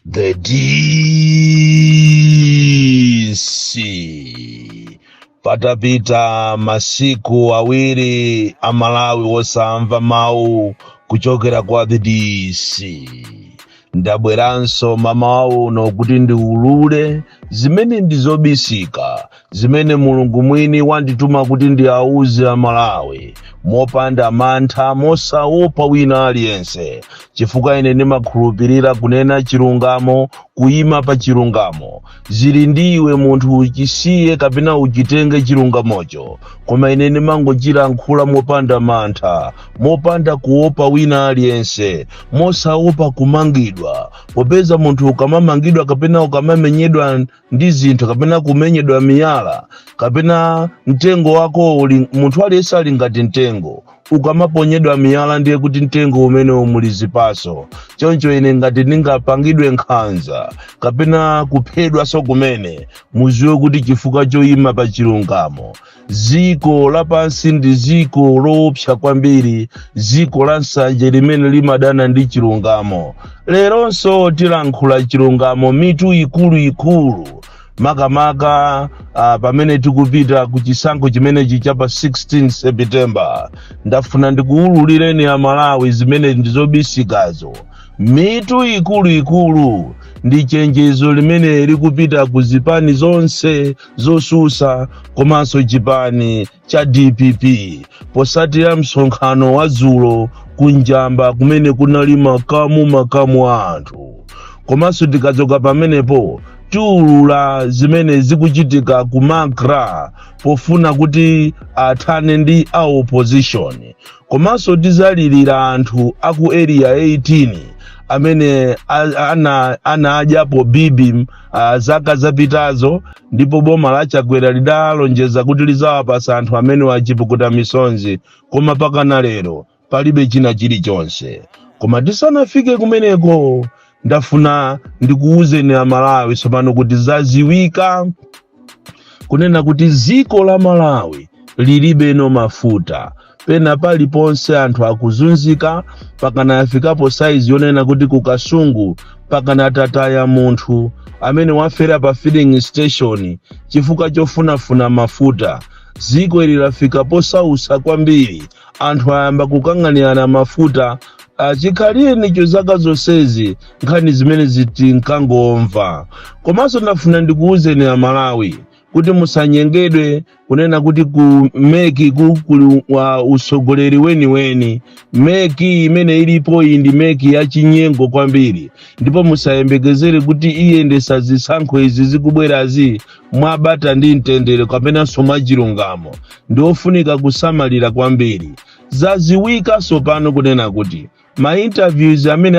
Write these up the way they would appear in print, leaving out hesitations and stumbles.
The DC. Patapita masiku 2 Amalawi wosamva mawu kuchokera kwa The DC, ndabweranso mamawa uno kuti ndiulule zimene ndizobisika, zimene Mulungu mwini wandituma kuti ndiauze Amalawi mopanda mantha, mosaopa wina aliyense, chifukwa ine ndimakhulupirira kunena chilungamo, kuyima pa chilungamo. Zili ndiwe munthu, uchisiye kapena uchitenge chilungamocho, koma ine ndimangochilankhula mopanda mantha, mopanda kuopa wina aliyense, mosaopa kumangidwa, popeza munthu ukamamangidwa kapena ukamamenyedwa ndi zinthu kapena kumenyedwa miyala kapena mtengo wako uli, munthu aliyense ali ngati mtengo, ukamaponyedwa miyala ndiye kuti mtengo umene muli zipaso. Choncho ine ngati ndingapangidwe nkhanza kapena kuphedwa kumene, muziwe kuti chifukwa choyima pa chilungamo. Ziko lapansi ndi ziko loopsa kwambiri, ziko la nsanje limene limadana ndi chilungamo. Leronso tilankhula chilungamo, mitu ikuluikulu, makamaka pamene tikupita ku chisankho chimenechi cha pa 16 September. Ndafuna ndikuwululireni Amalawi zimene ndizobisikazo. Mitu ikuluikulu ndi chenjezo limene likupita ku zipani zonse zosusa komanso chipani cha DPP, posatira msonkhano wa dzulo kunjamba kumene kunali makamu makamu a anthu. Komanso tikachoka pamenepo, tiulula zimene zikuchitika ku MACRA pofuna kuti athane ndi a opposition. Komanso tizalirira anthu aku Area 18 amene anadyapo bibi zaka zapitazo, ndipo boma la Chakwera lidalonjeza kuti lizawapasa anthu amene wachipukuta misonzi, koma pakana lero palibe china chilichonse. Koma tisanafike kumeneko, ndafuna ndikuwuzeni Amalawi tsopano kuti zaziwika kunena kuti ziko la Malawi lilibeno mafuta. Pena paliponse anthu akuzunzika, pakana afikapo saizi yonena kuti kuKasungu pakana tataya munthu amene wafera pa filling station chifukwa chofunafuna mafuta. Ziko ili lafika posausa kwambiri, anthu ayamba kukang'anirana mafuta. Chikhalirenicho zaka zonsezi nkhani zimene zitinkangomva. Komanso ndafuna ndikuwuzeni Amalawi kuti musanyengedwe kunena kuti ku MEC kuli wa usogoleri weniweni. MEC imene ilipo iyi ndi MEC yachinyengo kwambiri, ndipo musayembekezere kuti iyendesa zisankho izi zikubwerazi mwabata ndi mtendere kapenanso mwachilungamo. Ndiofunika kusamalira kwambiri. Zaziwika tsopano kunena kuti ma interviews amene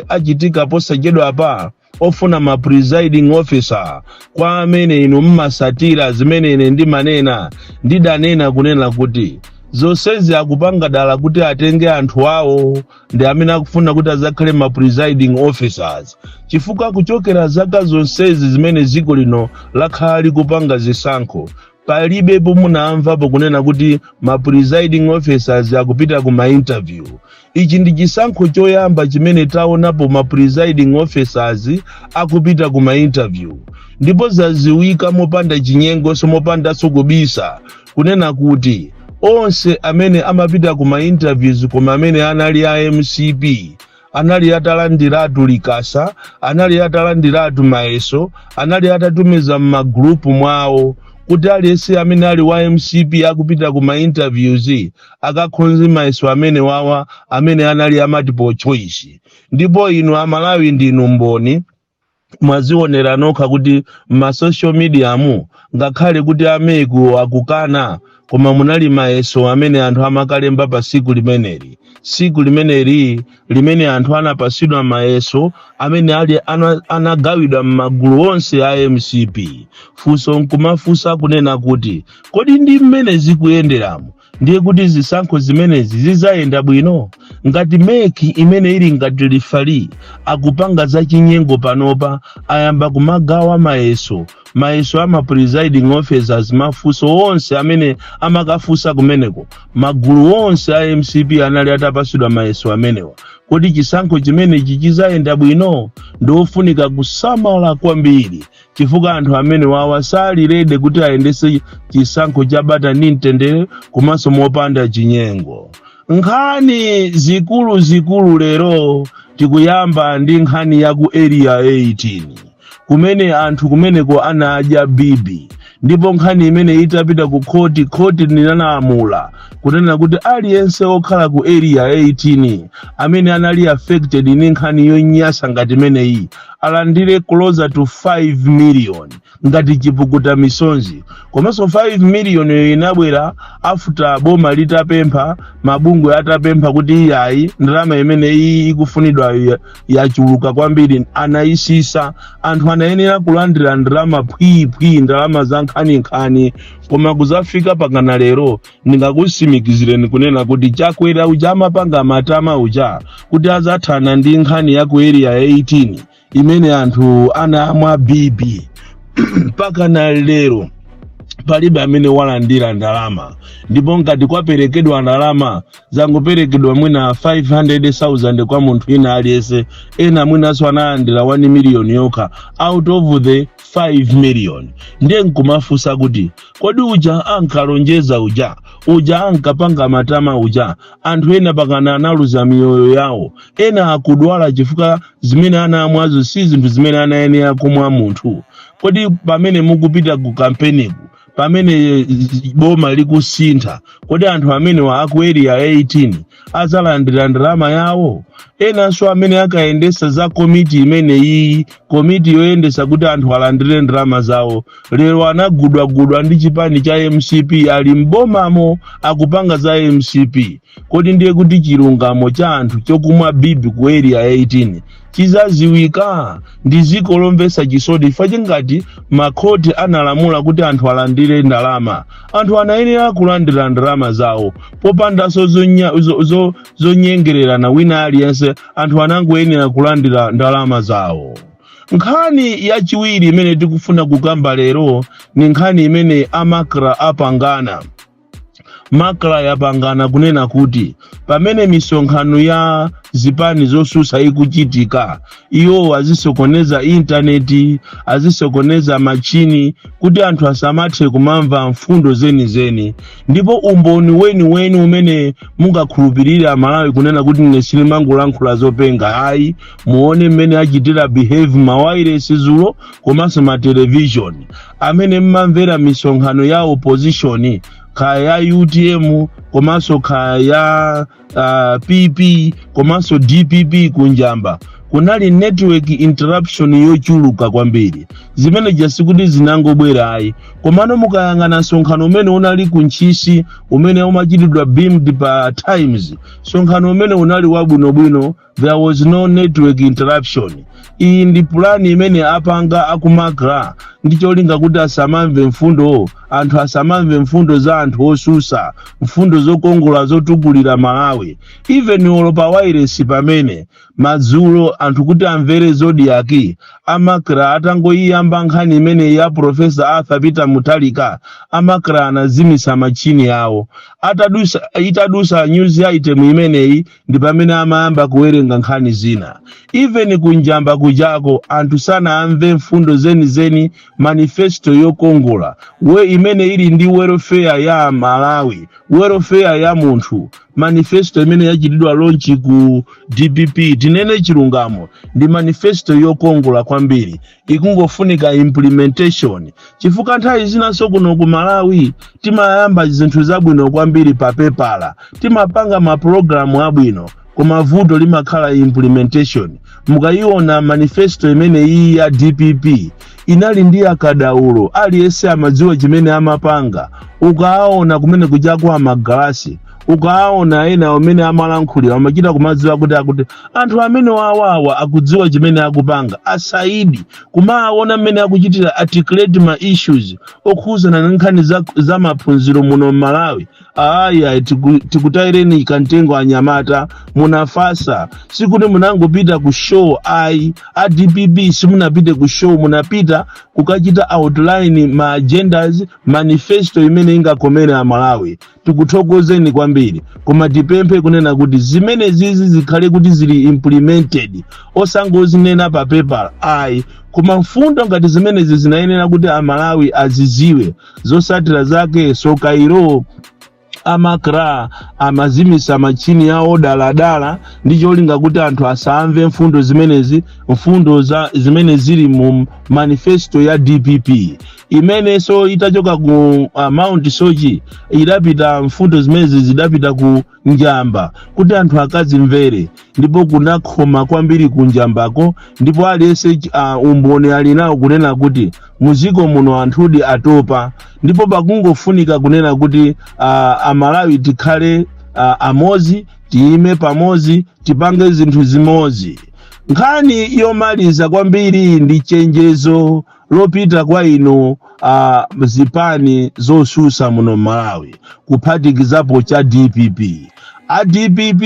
achitika posachedwa apa ofuna ma presiding officer, kwa amene inu mmasatira zimene ine ndimanena, ndidanena kunena kuti zonsezi akupanga dala kuti atenge anthu awo ndi amene akufuna kuti azakhale ma presiding officers, chifukwa kuchokera zaka zonsezi zimene dziko lino lakhala likupanga zisankho, palibepo munamvapo kunena kuti ma presiding officers akupita ku ma interview. Ichi ndi chisankho choyamba chimene taonapo ma presiding officers akupita ku ma interview, ndipo zaziwika mopanda chinyengo, mopandanso kubisa, kunena kuti onse amene amapita ku ma interviews koma amene anali a MCP anali atalandiratu likasa, anali atalandiratu mayeso, anali atatumiza m'magulupu mwawo kuti aliyense amene ali wa MCP akupita ku ma interviews akakhonze mayeso amene wawa amene anali a multiple choice. Ndipo inu Amalawi ndinu mboni, mwazionera nokha kuti ma social media mu, ngakhale kuti a MEC akukana, koma munali mayeso amene anthu amakalemba pa siku limeneli, siku limeneli limene anthu anapasidwa mayeso amene ali anagawidwa m'magulu onse a MCP. Funso nkumafunsa kunena kuti kodi ndi mmene zikuyenderamo, ndiye kuti zisankho zimenezi zizayenda bwino? Ngati MEC imene ili ngati referee akupanga zachinyengo, panopa ayamba kumagawa mayeso, mayeso ama presiding officers, mafunso onse amene amakafunsa kumeneko, magulu onse a MCP anali atapasidwa mayeso amenewa, kodi chisankho chimenechi chizayenda bwino? Ndiofunika kusamala kwambiri, chifukwa anthu amene wawa sali ready kuti ayendese chisankho cha bata ndi mtendere komanso mopanda chinyengo. Nkhani zikulu zikulu lero, tikuyamba ndi nkhani ya ku Area 18, kumene anthu kumeneko anadya bibi. Ndipo nkhani imene itapita ku khoti, khoti linalamula kunena kuti aliyense okhala ku Area 18 amene anali affected ndi nkhani yonyasa ngati imeneyi alandire closer to 5 million ngati chipukuta misonzi. Komanso 5 million yo inabwera after boma litapempha, mabungwe atapempha kuti iyayi, ndalama imene iyi ikufunidwa yachuluka kwambiri. Anayisisa. Anthu anayenera kulandira ndalama phwiphwi, ndalama za nkhaninkhani, koma kuzafika pakana lero, ndingakusimikizireni kunena kuti Chakwera uja amapanga matama uja kuti azathana ndi nkhani ya ku Area 18 imene anthu anamwa bibi, mpaka na lero palibe amene walandira ndalama. Ndipo ngati kwaperekedwa ndalama, zangoperekedwa mwina 500,000 kwa munthu ina aliyense. Ena mwinanso analandira 1 million yokha out of the 5 million. Ndiye nkumafunsa kuti kodi uja ankalonjeza uja, uja ankapanga matama uja, anthu ena pakana analuza miyoyo yawo, ena akudwala chifukwa zimene anamwazo si zinthu zimene anayenera kumwa munthu. Kodi pamene mukupita ku kampeniku, pamene boma likusintha, kodi anthu amenewa aku Area 18 azalandira ndalama yawo? Enanso amene akayendesa za komiti imeneyi, komiti yoyendesa kuti anthu alandire ndalama zawo, lero anagudwagudwa ndi chipani cha MCP, ali mbomamo, akupanga za MCP. Kodi ndiye kuti chilungamo cha anthu chokumwa bibi ku Area 18 chizaziwika? Ndi ziko lomvetsa chisoni, chifukwa chingati makhoti analamula kuti anthu alandire ndalama, anthu anayenera kulandira ndalama zawo popandanso zonyengererana wina aliyense. Anthu anangoyenera kulandira ndalama zawo. Nkhani yachiwiri imene tikufuna kukamba lero ni nkhani imene a MACRA apangana. MACRA yapangana kunena kuti pamene misonkhano ya zipani zosusa ikuchitika, iwo azisokoneza intaneti, azisokoneza machini kuti anthu asamathe kumamva mfundo zenizeni. Ndipo umboni weniweni umene mungakhulupirire Amalawi kunena kuti ine silimangolankhula zopenga ayi, muone mmene achitira behave mawayilesi zulo komanso matelevision amene mmamvera misonkhano ya opposition, kaya ya UTM komanso kaya ya PP komanso DPP. Kunjamba kunali network interruption yochuluka kwambiri, zimene jasikuti zinangobwera ayi. Komano mukayang'ana msonkhano umene unali ku Ntchisi, umene umachitidwa beamed pa Times, msonkhano umene unali wabwinobwino, there was no network interruption. Iyi ndi pulani imene apanga aku MACRA ndi cholinga kuti asamamve mfundo, anthu asamamve mfundo za anthu osusa, mfundo zokongola zotukulira Malawi. Even olo pa wireless, pamene madzulo anthu kuti amvere Zodiak, a MACRA atangoyiyamba nkhani imene ya Professor Arthur Peter Mutharika, a MACRA anazimisa machini awo. Atadusa, itadusa news item imeneyi, ndi pamene amayamba kuwerenga nkhani zina. Even kunjamba kujako anthu sanamve mfundo zenizeni, manifesto yokongola we imene ili ndi welfare ya Malawi, welfare ya munthu. Manifesto imene yachitidwa launch ku DPP, tinene chilungamo, ndi manifesto yokongola kwambiri, ikungofunika implementation, chifukwa nthawi zinanso kuno ku Malawi timayamba zinthu zabwino kwambiri pa pepala, timapanga mapulogalamu abwino, koma vuto limakhala implementation. Mukayiona manifesto imene iyi ya DPP, inali ndi akadaulo, aliyense amadziwa chimene amapanga. Ukaona kumene kuchako amagalasi, ukaona ena amene amalankhulira, amachita kumadziwa kuti akuti anthu amene wawawa akudziwa chimene akupanga. Asaidi kumaona mmene akuchitira articulate ma issues okhuzana ndi nkhani za maphunziro muno m'Malawi. Aya, tikutayireni kantengo anyamata, munafasa. Sikuti munangopita ku show ayi. A DPP simunapite ku show, munapita kukachita outline ma agendas, manifesto imene ingakomere Amalawi. Tikuthokozeni kwambiri. kwambiri, koma tipemphe kunena kuti zimene zizi zikhale kuti zili implemented, osangozinena pa paper ayi. Koma mfundo ngati zimenezi zinayenera kuti Amalawi aziziwe. Zosatira zake, sokairo a MACRA amazimisa machini awo daladala ndi cholinga kuti anthu asamve mfundo zimenezi, mfundo za zimene zili mu manifesto ya DPP, imenenso itachoka ku Mount Soche idapita, mfundo zimenezi zidapita ku Njamba kuti anthu akazimvere, ndipo kunakhoma kwambiri ku Njambako. Ndipo aliyense umboni ali nawo kunena kuti muziko muno anthudi atopa, ndipo pakungofunika kunena kuti Amalawi tikhale amodzi, tiyime pamodzi, tipange zinthu zimodzi. Nkhani yomaliza kwambiri ndi chenjezo lopita kwa inu zipani zosusa muno Malawi, kuphatikizapo cha DPP. A DPP,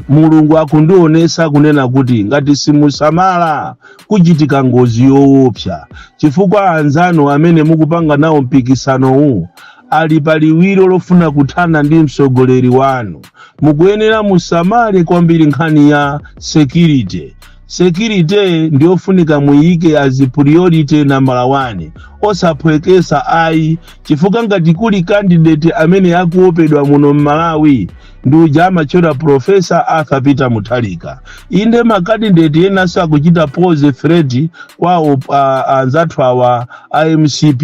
Mulungu akundionesa kunena kuti ngati simusamala kuchitika ngozi yoopsa, chifukwa anzanu amene mukupanga nawo mpikisanowu ali paliwiro lofuna kuthana ndi mtsogoleri wanu. Mukuyenera musamale kwambiri nkhani ya security. Security ndiyofunika muyike as priority number 1, osaphwekesa ayi, chifukwa ngati kuli candidate amene akuopedwa muno mMalawi ndi uja amatchedwa Professor Arthur Peter Mutharika. Inde, ma candidate enanso akuchita pose threat kwa anzathu awa a MCP,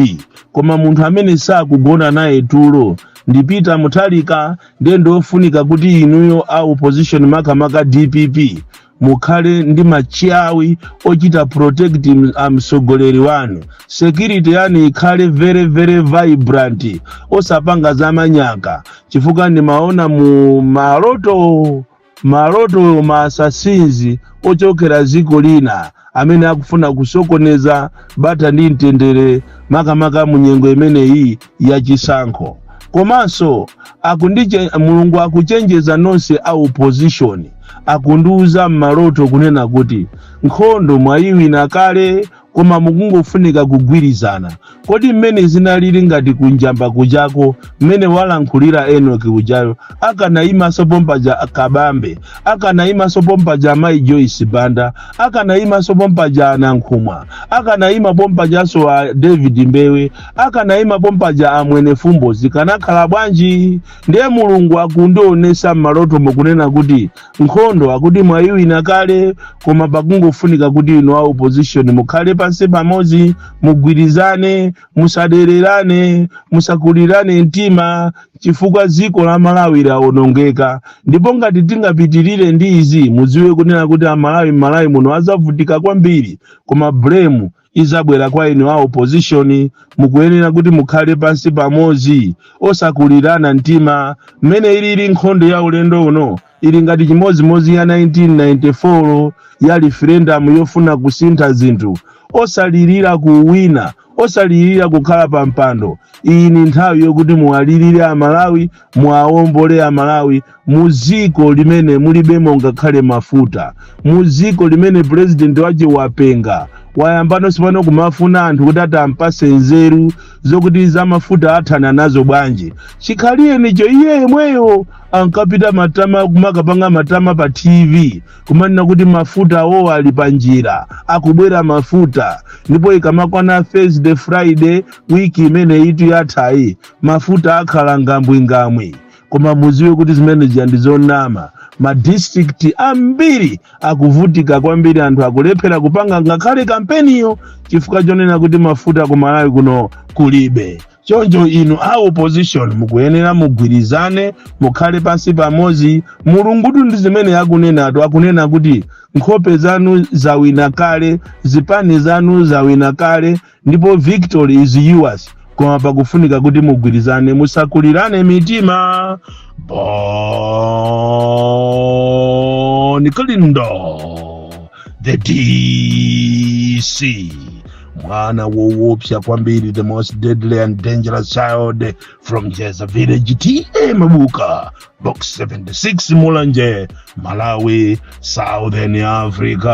koma munthu amene sakugona naye tulo ndi Peter Mutharika. Ndiye ndiofunika kuti inuyo a opposition, makamaka DPP, mukhale ndi machiawi ochita protect mtsogoleri wanu. Security yanu ikhale very very vibrant, osapanga zamanyaka, chifukwa ndimaona mu maloto maloto ma assassins ochokera dziko lina amene akufuna kusokoneza bata ndi mtendere, makamaka mu nyengo imeneyi yachisankho. Komanso Mulungu akuchenjeza nonse a opposition, akundiuza m'maloto kunena kuti nkhondo mwayiwina kale, koma mukungofunika kugwirizana. Kodi mmene zinalili ngati kunjamba kujako, mmene walankhulira Enoki ujayo, akanayimanso pompaja Kabambe, akanayimanso pompaja Mayi Joyce Banda, akanayimanso pompaja Anankhumwa, akanayima pompajanso a David Mbewe, akanayima pompaja amwene Fumbo, zikanakhala bwanji? Ndiye Mulungu akundionesa m'maloto mukunena kuti nkhondo akuti mwayiwina kale, koma pakungofunika kuti inu a opposition mukhale pansi pamodzi, mugwirizane, musadererane, musakulirane mtima, chifukwa dziko la Malawi lawonongeka. Ndipo ngati tingapitirire ndi izi, mudziwe kunena kuti Amalawi m'Malawi muno azavutika kwambiri, koma blame izabwera kwa inu a opposition. Mukuyenera kuti mukhale pansi pamodzi, osakulirana mtima. Mmene ilili nkhondo ya ulendo uno ili ngati chimodzimodzi ya 1994 ya referendum yofuna kusintha zinthu, osalirira kuwina, osalirira kukhala pa mpando. Iyi ni nthawi yokuti muwalirire Amalawi, muwawombole Amalawi mu dziko limene mulibemo ngakhale mafuta, mu dziko limene purezidenti wace wapenga, wayambanonso pano kumafuna anthu kuti atampase nzeru zokuti za mafuta athana nazo bwanji. Chikhaliyenicho iye yemweyo ankapita matama, kumakapanga matama pa TV, kumanena kuti mafuta awo ali pa njira, akubwera mafuta, ndipo ikamakwana Thursday, Friday wiki imene itu yathayi, mafuta akhala ngambwingambwi. Koma muziwe kuti zimene zija ndi zonama. Ma district ambiri akuvutika kwambiri, anthu akulephera kupanga ngakhale kampeniyo chifukwa chonena kuti mafuta ku Malawi kuno kulibe. Choncho inu a opposition mukuyenera mugwirizane, mukhale pansi pamodzi. Mulungutu ndi zimene akunenatu, akunena kuti nkhope zanu zawina kale, zipani zanu zawina kale, ndipo victory is yours, koma pakufunika kuti mugwirizane, musakulirane mitima. Bon Kalindo, the DC, mwana woopsa kwambiri, the most deadly and dangerous child from Jeza Village, T/A Mabuka, Box 76, Mulanje, Malawi, Southern Africa.